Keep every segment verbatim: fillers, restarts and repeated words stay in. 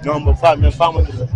Non, mbo faami, en faamodiri.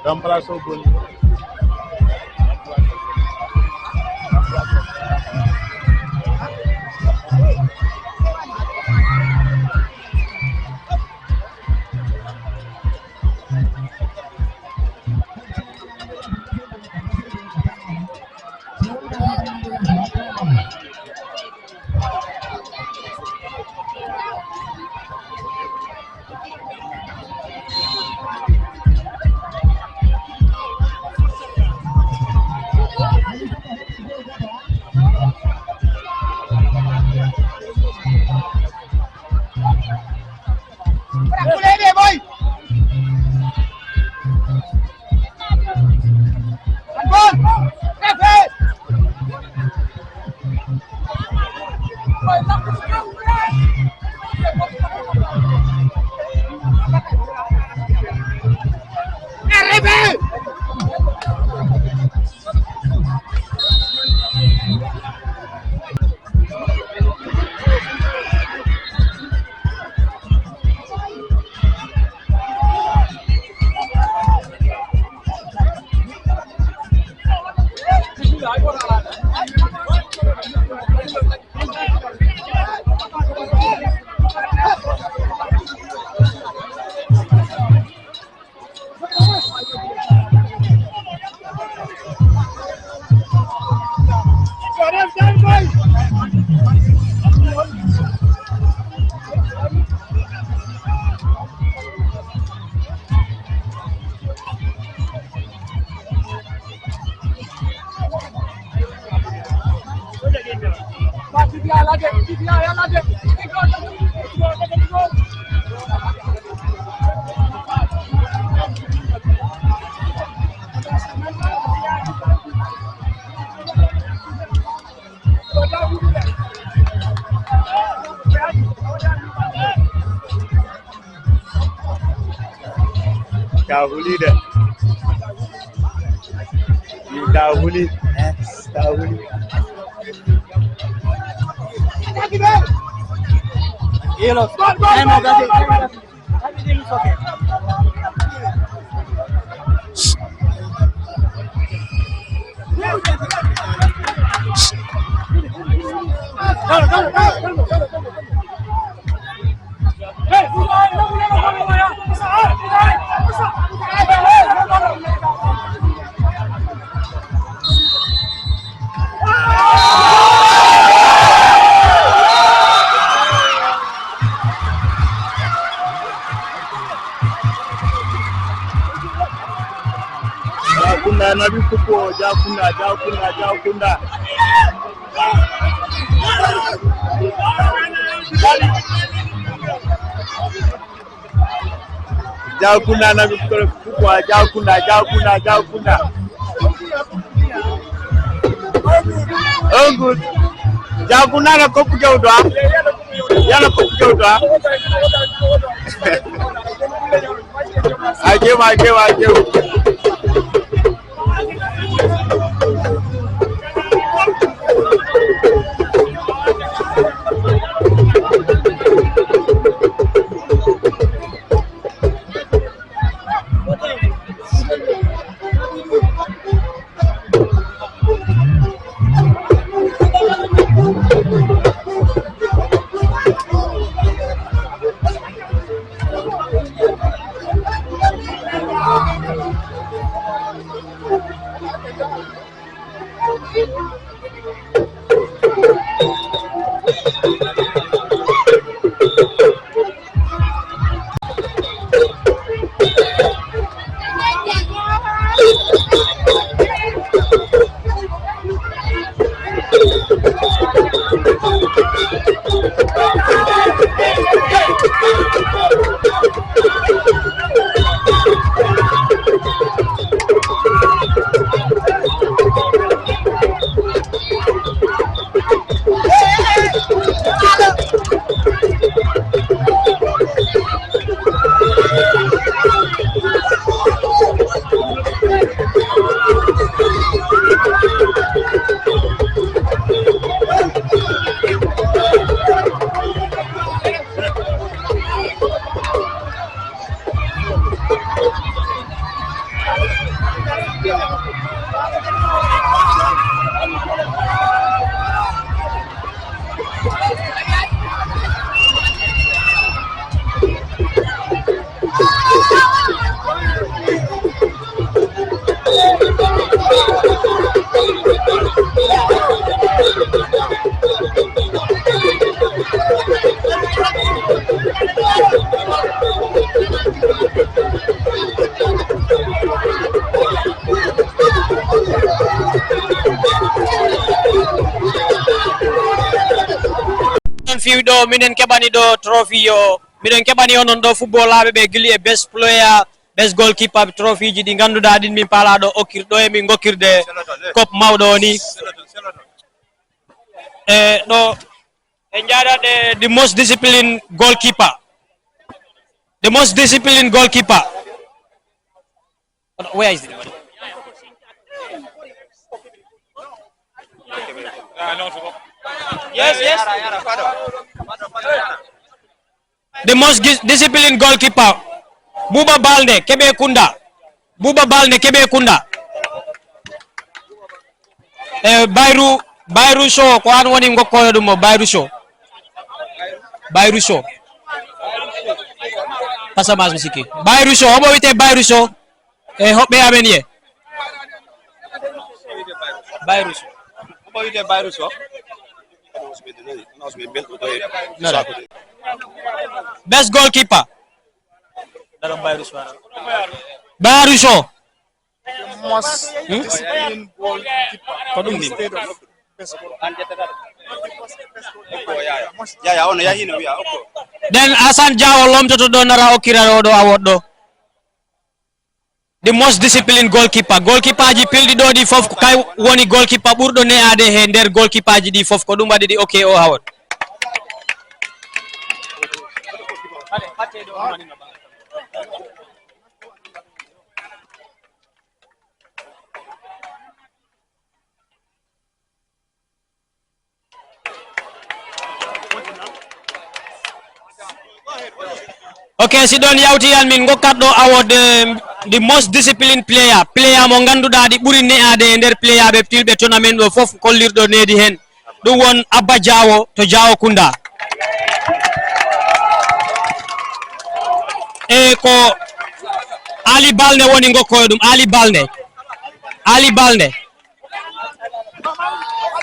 Remplace o boni. Ka huli de. Ka huli. Ka huli. Yelo. Ay, mo gasi. Jakunda nabi kupo, Jakunda, Jakunda, Jakunda. Jakunda nabi kupo, Jakunda, Jakunda, Jakunda. Ongu. Jakunda na kopu kewdo. Yana kopu kewdo. Ajew, ajew, ajew. On fiwi ɗo, minen keɓani ɗo trophy yo, miɗen keɓani onon ɗo footballaaɓe ɓe gilli e best player, best goalkeeper, trophy ji ɗi ngannduɗaa ɗin min paalaa ɗo okkir ɗo e min gokkirde cop mawɗo o ni. E ɗo e njaada the most disciplined goalkeeper. The most disciplined goalkeeper. Where is it? Yes, yes. The most dis- disciplined goalkeeper, Buba Balde, Kebe Kunda. Buba Balde, Kebe Kunda. Eh, Bayru, Bayru Show, ko an woni ngokkoyo ɗum o, Bayru Show. Bayru Show. Pasamas mi sikki. Bayru Show, omo wiyetee Bayru Show. E hoɓɓe amen ye. Virus. Omo wiyetee Virus o. Nara. Best goalkeeper. Nara Virus wara. Virus o. Most disciplined goalkeeper. Ko ɗum ni. Yaya, ono yahino wiya okko. Nden Asan Diawo lomtoto ɗo, nara okkira oɗo award ɗo. The most disciplined goalkeeper. Goalkeeperji pilɗi ɗo ɗi fof, ko kay woni goalkeeper ɓurɗo ne'aade he nder goalkeeperji ɗi fof. Ko ɗum waɗi ɗi okki o award. Ok, si ɗon yawti an, min ngokkat ɗo award, eh, the most disciplined player. Player mo ngannduɗaa ɗi ɓuri ne'aade e nder player ɓe tilɓe tournament ɗo fof, kollirɗo needi heen. Ɗum won Abba Diawo to Diawo Kunda. E ko Ali Balde woni ngokkoyo ɗum, Ali Balde. Ali Balde.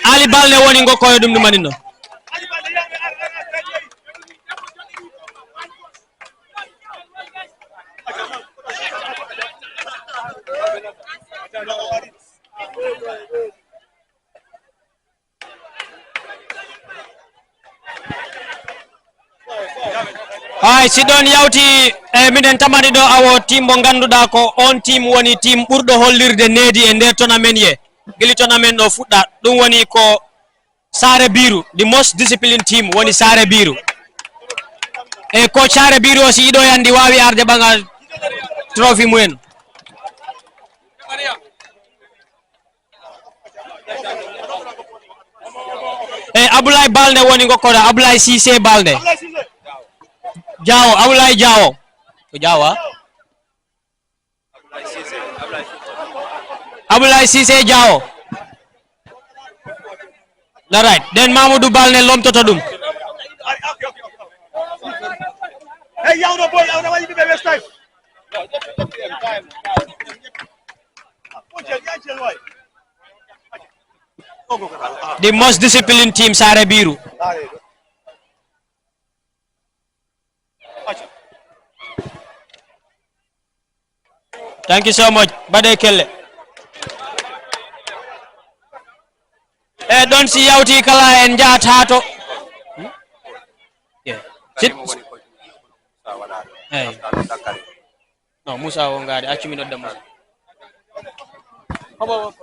Ali Balde woni ngokkoyo ɗum ɗumanino. Hay si ɗon yawti, e miɗen tamani ɗo awo tim mo ngannduɗaa ko on tim woni tim ɓurɗo hollirde needi e nder tournament ye. Gili tournament ɗo fuɗɗa, ɗum woni ko Saare Biiru, the most disciplined team woni Saare Biiru. E ko Saare Biiru aussi iɗo yandi waawi arde ɓaŋa trophy mumen. E Abdoulaye Balde woni ngokkoɗo, Abdoulaye Cissé Balde. Diawo, Abdoulaye Diawo. Ko Diawo, a? Abdoulaye Cissé Diawo. All right. Then Mamadou Balde lomtoto ɗum. Hey, yawno boy, yawno waɗi ɓe waste time. The most disciplined team, Saare Biiru. Thank you so much. Mbaɗe kelle. E ɗon si yawti kala en njahat haa to. Hmm? Yeah. Sit. Eyi. No, Moussa o ngaari, accu mi nodda Moussa. Hobo, hobo.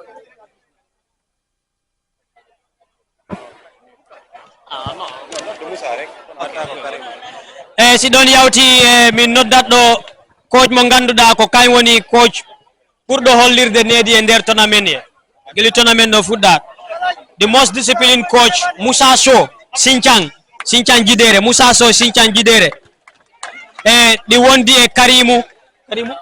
E si ɗon yawti, e min noddat ɗo coach mo ngannduɗaa ko kañ woni coach ɓurɗo hollirde needi e nder tournament he. Gili tournament ɗo fuɗɗa. The most disciplined coach, Moussa Sow, Sinthiang, Sinthiang Jidere, Moussa Sow, Sinthiang Jidere. E ɗi wondi e Karimu. Karimu?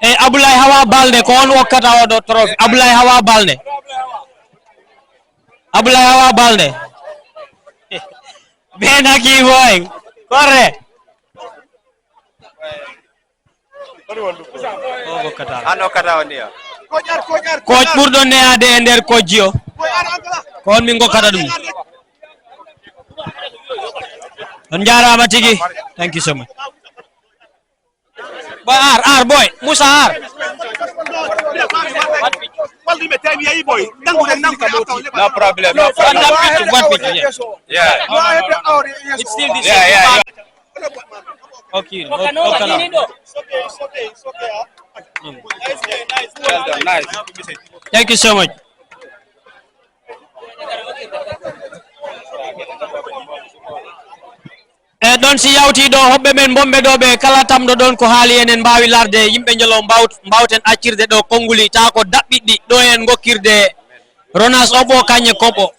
E Abdoulaye Hawa Balde, ko on okkata oɗo trophy? Abdoulaye Hawa Balde. Abdoulaye Hawa Balde. Benaki boy. Corre. Ko gokkata? An okkata on ɗiya. Coach ɓurɗo neyaade e nder coach ji o. Ko on min gokkata ɗum. On njaaraama tigi. Thank you so much. Boy, ar, ar, boy. Moussa, ar. No problem, no problem. One picture, one picture, yeah. Yeah. It's still the same. Yeah, yeah, yeah. Okay, no, okay, no. It's okay, it's okay, it's okay, huh? Mm. Well done, nice. Thank you so much. E ɗon si yawti ɗo, hoɓɓe men bonɓe ɗo ɓe kala tamɗo ɗon ko haali, enen mbaawi larde yimɓe njolo mbawt-, mbawten accirde ɗo konnguli, taa ko daɓɓiɗɗi ɗo en ngokkirde Ronas Oɓo kañe koɓo.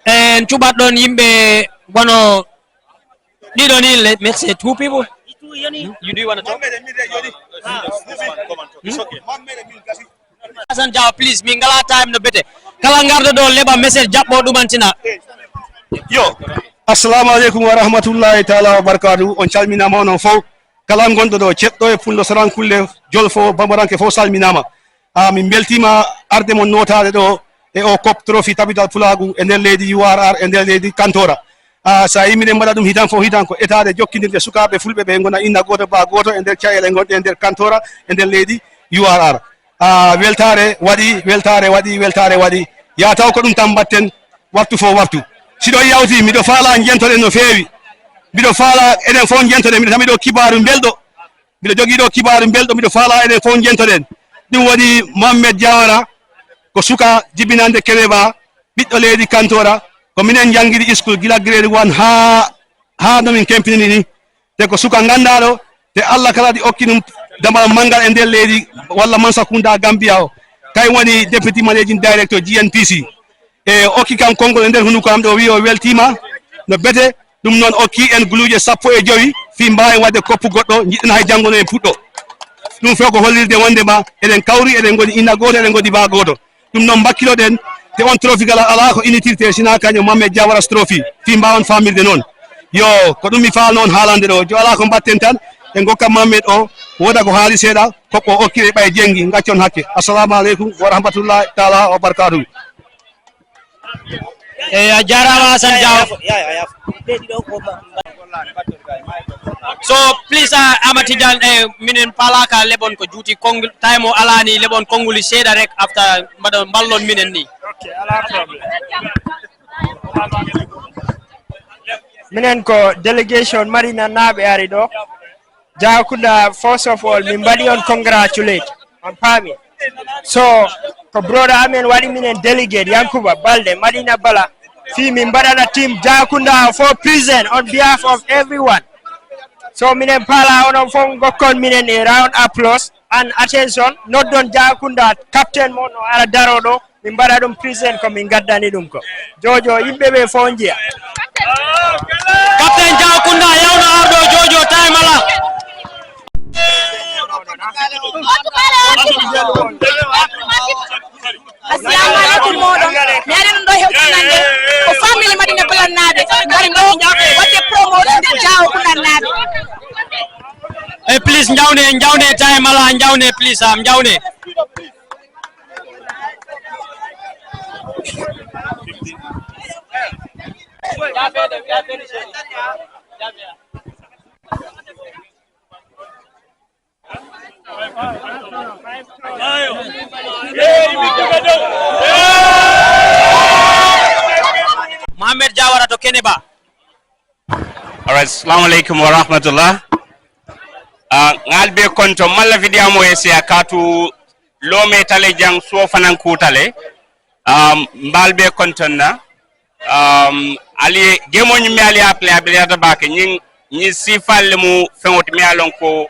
En cuɓat ɗon yimɓe wano ɗiɗo ni, le-, merci, two people. Hmm? You do wanna talk? Hmm? Hassan Diaw, please, min ngala time no bete. Kala ngarɗo ɗo leɓa message jaɓɓo ɗumantina. Yo, assalamu aleykum wa rahmatullahi taala wa barakatuh. On calminama onon fof. Kala gonɗo ɗo, ceɗɗo e pullo, sarankulle, jolfo, bambaranke fof salminama. Ah, min beltima arde mon notaade ɗo e o cop trophy tabital pulaagu e nder leydi U R R, e nder leydi Kantora. Ah, so a yii miɗen mbaɗa ɗum hitan fof hitan, ko etaade jokkindirde sukaaɓe fulɓe ɓe ngona inna gooto, baa gooto e nder caɗeele ngonɗe e nder kantoora, e nder leydi U R R. Ah, weltaare waɗi, weltaare waɗi, weltaare waɗi. Yaa taw ko ɗum tan mbaɗten waktu fof waktu. Si ɗo yawti, miɗo faalaa njentoɗen no feewi. Miɗo faalaa eɗen fof njentoɗen, miɗo tami ɗo kibaaru mbelɗo. Miɗo jogii ɗo kibaaru mbelɗo, miɗo faalaa eɗen fof njentoɗen. Ɗum woni Mohammed Jawara, ko suka jibinande Keneba, ɓiɗɗo leydi Kantora, ko minen njanngiri iskul gila grade one haa, haa no min kempinini ni. Te ko suka ganndaaɗo, te Allah kala ɗi okki ɗum damal manngal e nder leydi walla Mansakunda Gambia o. Kay woni Deputy Managing Director G N P C. E okki kam konngol e nder hunuko am ɗo, wi'i o weltiima no bete. Ɗum noon okki en guluuje sappo e jowi fii mbaawen waɗde koppu goɗɗo, njiɗɗen hay janngo no en puɗɗo. Ɗum fof ko hollirde wonde ma eɗen kawri, eɗen ngoni inna gooto, eɗen ngoni baa gooto. Ɗum noon mbakkiloɗen, te on trophy kala alaa ko innitirte sinaa kañum Mohamed Jawara trophy, fii mbaawen faamirde noon. Yo, ko ɗum mi faalno on haalande ɗo. Jo alaa ko mbaɗten tan, en ngokka Mohamed o, wooda ko haali seeɗa, kokko okkire ɓay jenngi, ngaccon hakke. Assalamu aleykum wa rahmatullahi taala wa barakatuhu. Eyi, a jaaraama Hasan Diaw. So please, uh, Amati Dial, eh, minen paalaaka leɓon ko juuti konngu, time o alaani, leɓon konnguli seeɗa rek, after mbaɗon mballon minen ni. Minen ko delegation Madina naaɓe ari ɗo. Jakunda, first of all, min mbaɗi on congratulate. On paami? So, ko broda amen waɗi minen delegate, Yankuba Balde, Madina Bala. Fii min mbaɗana team Jakunda for present on behalf of everyone. So, minen paala onon fof ngokkon minen e round applause and attention. Noddon Jakunda captain mo no ara daro ɗo. Min mbaɗa ɗum present ko min ngaddani ɗum ko. Jojo, yimɓe ɓe fof njiya. Captain Jakunda yawno arɗo Jojo time ala. Assalamu aleykum moɗon. Mi ari ɗum ɗo hewtinande ko family Madina Balannaaɓe ngari ɗo waɗde promotion Jakundannaaɓe. E please njawne njawne time ala njawne please am njawne. Mohamed Jawara to Keneba. Alright, assalamu alaikum wa rahmatullah. Uh, ngal be konto malla video mo esi akatu lome tale jang so fanan kutale. Um, mbal be konton na. Um, ali gemo nyimi ali aple abili ata bake nyin nyi sifal mu fengot mi alon ko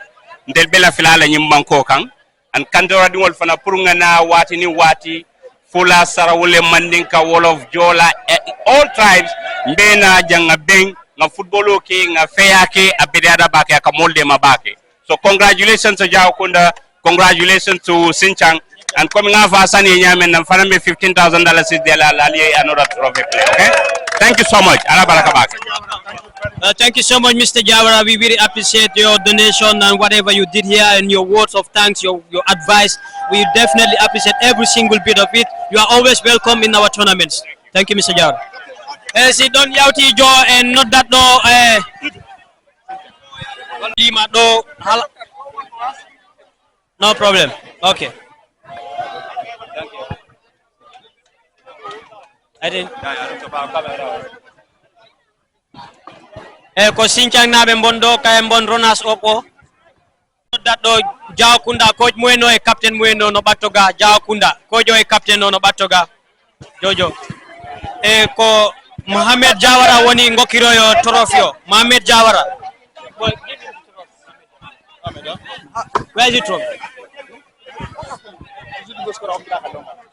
ndel bela filala nyim banko kan. An kantora diŋol fana pour nga na waati ni waati fula sarawule mandinka wolof jola, eh, all tribes mbe na janga ben nga football o ke nga feya ke a bede ada bake aka molde ma bake. So congratulations to Jaokunda, congratulations to Sinchang, and coming off Hassan Yenyamen and Faname fifteen thousand dollars is the Lali another trophy play. Okay, thank you so much. Ala baraka bake. Uh, thank you so much, Mister Jawara. We really appreciate your donation and whatever you did here and your words of thanks, your, your advice. We definitely appreciate every single bit of it. You are always welcome in our tournaments. Thank you, Mister Jawara. Eh, si don yawti jo and not that no eh lima do hala. No problem. Okay. I think e ko Sincang naaɓe mbon ɗo kayen mbon ronas op o noddat ɗo Jakunda, coach mumen o e captain mumen o no ɓatto ga. Jakunda, coach o e captain o no ɓatto ga. Jojo e ko Mohamed Jawara woni ngokkiroyo torofi o. Mohamed Jawara. Where is it from?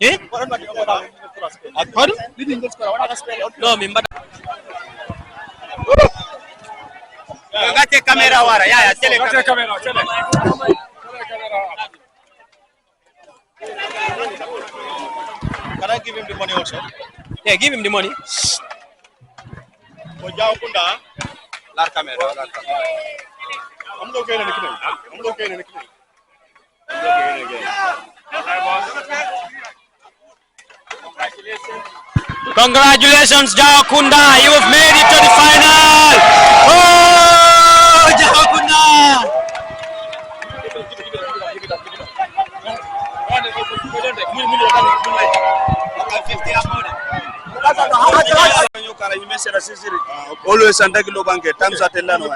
Eh? Hoɗum? No, min mbaɗa. Gate caméra wara, ya, ya, télé caméra. Can I give him the money also? Yeah, give him the money. Ko Jakunda. Lar caméra, lar caméra. I'm not going to the I'm not going to the Congratulations, Jawakunda. You've made it to the final. Oh, Jawakunda. Always and Dagilo Banke, times at eleven.